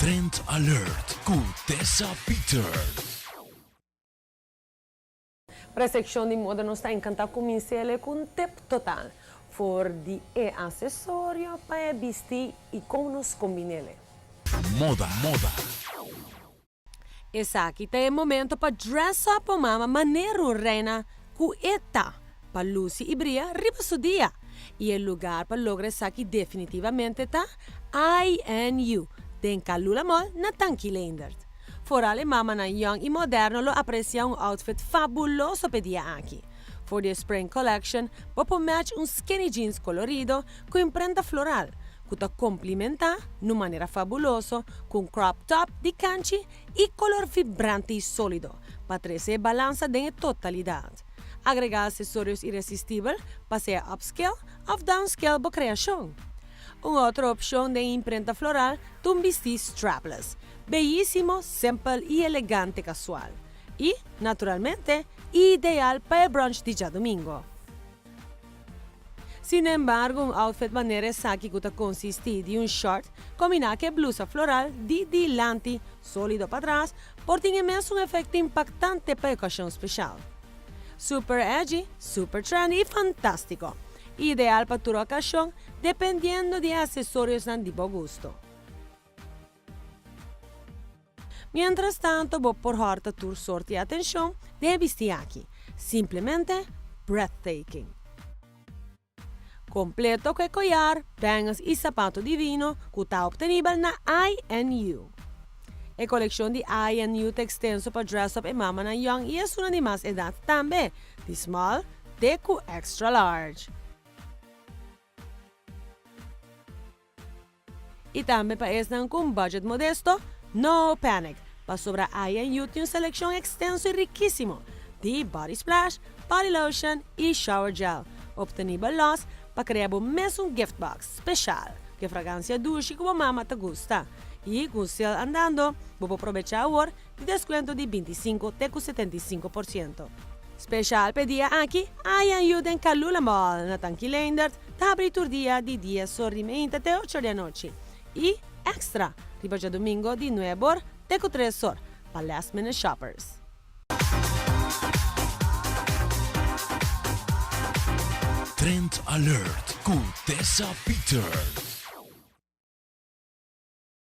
Trend Alert ku Tessa Peters. Para e sekshon di moda nos ta enkantá kumins'el ku un tip total for di e asesorio pa e bisti i kon nos kombin'el. Moda, moda. Esaki ta e momento pa dress up bo mama manera un reina cu e ta, pa luci y bria riba su dia. Y e lugar pa logra esaki definitivamente ta INU, den Calula Mall na Tanki Leendert. Vooral e mamanan young y moderno lo aprecia un outfit fabuloso p'e dia aki. For di e spring collection bo por match un skinny jeans colorido cu imprenta floral, cu ta complimenta n'un manera fabuloso cu un crop top di canchi y color vibrante y solido pa trece e balansa den e totalidad. Agrega accesorios irresistibel pa sea upscale of downscale bo creacion. Un otro opcion den imprenta floral ta un bisti strapless, beyisimo, simpel y elegante casual. Y, naturalmente, ideal pa e brunch di djadomingo. Sinembargo, un outfit manera esaki ku ta konsistí di un short kombiná ku e blusa floral di dilanti sólido patras por tin e mesun efekto impaktante pa e okashon speshal. Super edgy, super trendy i fantástiko! Ideal pa tur okashon, dependiendo di e asesoriosnan di bo gusto. Mientras tanto bo por hòrta tur sort di atenshon den e bisti aki, simplemente breathtaking. Kompleto ku e koyar, bangles i sapato divino ku ta optenibel na INU. E kolekshon di INU ta ekstenso pa dress up e mamanan yòn i esunnan di mas edat tambe, di small te ku extra large. I tambe pa esnan ku un budget modesto, no panic, pasobra INU tin un selekshon ekstenso i rikísimo di body splash, body lotion i shower gel, optenibel lòs pa krea bo mesun gift box speshal ku e fragansia dushi ku bo mama ta gusta. I ku un sale andando, bo por probechá awor di deskuento di 25 te ku 75%. Speshal p'e dia aki, INU den Kalula Mall na Tanki Leendert ta habri tur dia di dies or di meinta te ocho or di anochi i extra riba djadumingo di nuebe or te ku tres or pa last minute shoppers. Trend Alert ku Tessa Peters.